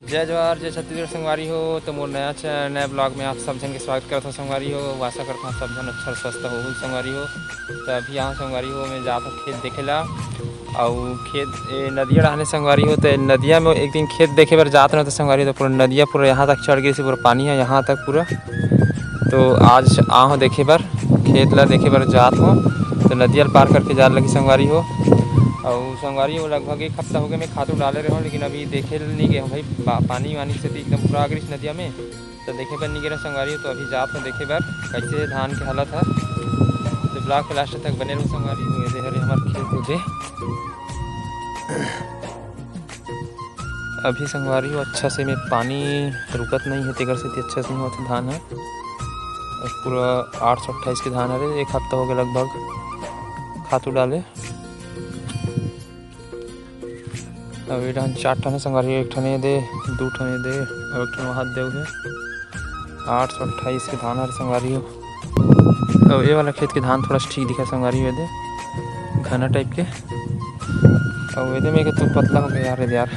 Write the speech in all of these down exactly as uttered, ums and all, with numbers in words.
जय जोहार, जय छत्तीसगढ़ संगवारी हो। तो मोर नया च-, नया ब्लॉग में आप सब झन के स्वागत करत हो संगवारी हो। आशा करत हो आप सब झन अच्छा स्वस्थ हो संगवारी हो। तो अभी आहो संगवारी हो, मैं जात हो खेत देखे ला। अउ खेत, ए, नदिया डहाने संगवारी हो, तो नदिया में एक दिन खेत देखे बर जात रहो तो संगवारी हो, तो पूरा नदिया पूरा यहाँ तक चढ़ गई, पूरा पानी है यहाँ तक पूरा। तो आज आहो देखे बर, खेत ला देखे बर जात हो, तो नदिया ल पार करके जाए लगी संगवारी हो। अउ संगवारी हो, लगभग एक हफ्ता हो गए मैं खातू डाले रहो, लेकिन अभी देखे नहीं गए हो भाई, पा-, पानी वानी से तो एकदम पूरा आ गई नदिया में, तो देखे बर नहीं गे रहो संगवारी हो। तो अभी जात हो देखे बर कैसे धान के हालत है। तो ब्लॉग के लास्ट तक बने रहो संगवारी हो। ये दे हरे हमार खेत हो दे। अभी संगवारी हो, अच्छा से में पानी रुकत नहीं है, तेकर सेती अच्छा से नहीं होत धान है। पूरा आठ सौ अट्ठाईस के धान हरे, एक हफ्ता हो गया लगभग खातू डाले। अब ये डहन चार ठन है संगवारी हो, एक ठन ये दे, दू ठन ये दे, और एक ठन वहाँ दे हुए। आठ सौ अट्ठाईस के धान हर संगवारी हो। अब ये वाला खेत के धान थोड़ा सा ठीक दिखा संगवारी हो, ये दे घना टाइप के। अब ये दे में के तो पतला हो गया यार, ये दे यार,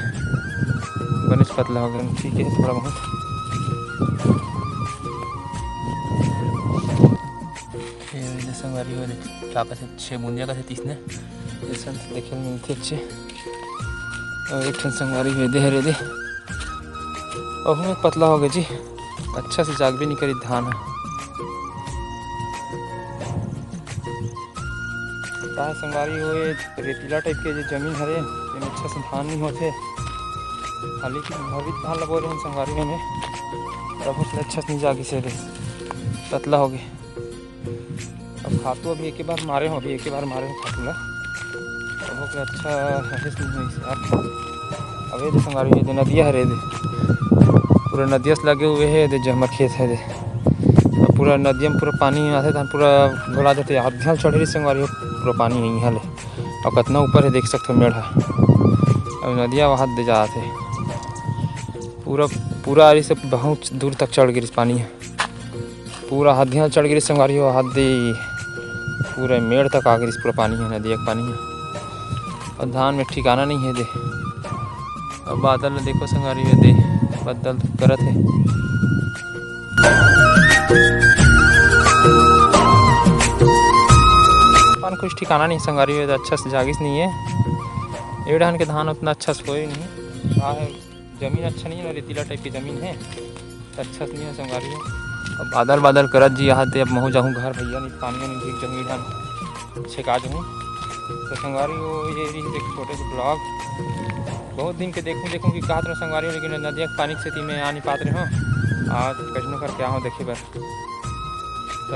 बनिस पतला हो गया, ठीक है थोड़ा बहुत। ये दे संगवारी हो, ये दे का कथे, छे बुंदिया कथे तीसने, ऐसा देखे मिलते अच्छे। और एक ठन संगवारी हो, ये दे हरे दे, ओहू में पतला हो गया जी, अच्छा से जाग भी नहीं करी धान ह। का संगवारी हो, ये रेतीला टाइप के जो जमीन हरे, एमे अच्छा से धान नहीं होथे। हालांकि भवित धान लगो रहे संगवारी में, तब उसने अच्छा से नहीं जागी से रे, पतला हो गए। अब खातू अभी एक बार मारे हो, अभी एक बार मारे हो खातू ला, अब ओकर अच्छा हरिस नहीं होइस यार। अब ये दे संगवारी, ये दे नदिया हरे दे, पूरा नदिया से लगे हुए है दे, जो हमर खेत है दे, अब पूरा नदिया में पूरा पानी आथे, तहन पूरा घोला जाथे। हाथ ध्यान चढ़े रही संगवारी हो, पूरा पानी नहीं हले, अब कितना ऊपर है देख सकते हो मेढ़ा। अब नदिया वहाँ दे जात है, पूरा, पूरा आरी से बहुत दूर तक चढ़ गिरिस पानी है। पूरा हदिया चढ़ गिरिस संगवारी हो, हद दे पूरा मेड़ तक आ गिरिस पूरा पानी है, नदिया के पानी है। और धान में ठिकाना नहीं है दे। अब बादल में देखो संगवारी हो दे, बादल तो करत है। अपन कुछ ठिकाना नहीं संगवारी हो, तो अच्छा से जागिस नहीं है। ये डहन के धान उतना अच्छा से कोई नहीं। का है, जमीन अच्छा नहीं है ना, रेतीला टाइप की जमीन है, तो अच्छा से नहीं है संगवारी हो। अब बादल बादल करत जी, यहाँ ते अब महू जाहूँ घर भैया, नहीं पानी में भीग जाहूँ, इधर छेका जाहूँ। तो संगवारी हो, ये रही एक छोटे से ब्लॉग। बहुत दिन के देखूँ देखूँ कि कहा तरह संगवारी हो, लेकिन नदिया के पानी के सेती में आ नहीं पात रहे हो। आज कैसनो करके आहो देखे बर। तो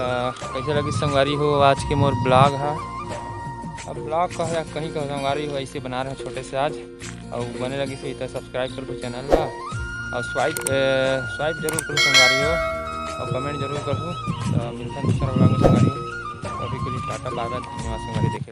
कैसे लगी संगवारी हो आज के मोर ब्लॉग हा? अब ब्लॉग कह या कहीं कहो संगवारी हो, ऐसे बना रहे छोटे से आज। और बने लगी सही तो सब्सक्राइब कर दो चैनल ला, और स्वाइप, ए, स्वाइप जरूर करो संगवारी हो, और कमेंट जरूर करो। तो मिलता है दूसरा ब्लॉग में संगवारी हो। अभी के लिए टाटा बाय बाय, धन्यवाद संगवारी देखे।